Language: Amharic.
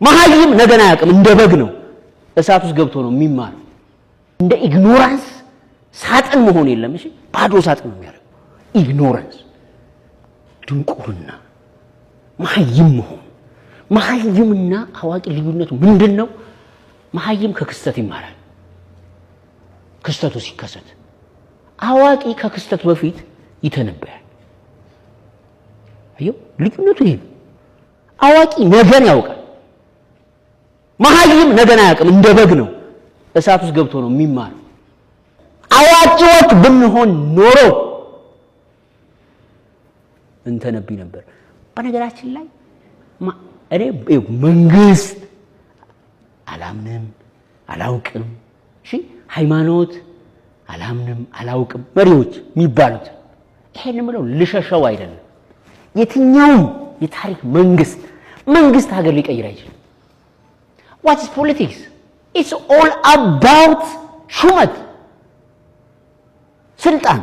መሀይም ነገን አያውቅም። እንደ በግ ነው፣ እሳት ውስጥ ገብቶ ነው የሚማር። እንደ ignorance ሳጥን መሆን የለም። እሺ፣ ባዶ ሳጥን ነው የሚያደርገው። Ignorance፣ ድንቁርና፣ መሀይም መሆን። መሀይምና አዋቂ ልዩነቱ ምንድን ነው? መሀይም ከክስተት ይማራል፣ ክስተቱ ሲከሰት። አዋቂ ከክስተቱ በፊት ይተነበያል። አየው፣ ልዩነቱ ይሄ ነው። አዋቂ ነገን ያውቃል። መሀይም ነገን አያውቅም። እንደ በግ ነው፣ እሳት ውስጥ ገብቶ ነው የሚማር። አዋቂዎች ብንሆን ኖሮ እንተነብይ ነበር። በነገራችን ላይ እኔ መንግስት አላምንም፣ አላውቅም። እሺ፣ ሃይማኖት አላምንም፣ አላውቅም። መሪዎች የሚባሉት ይሄን የምለው ልሸሸው አይደለም። የትኛውም የታሪክ መንግስት ሀገር ሊቀይር አይችልም። What is politics? It's all about ሹመት፣ ስልጣን።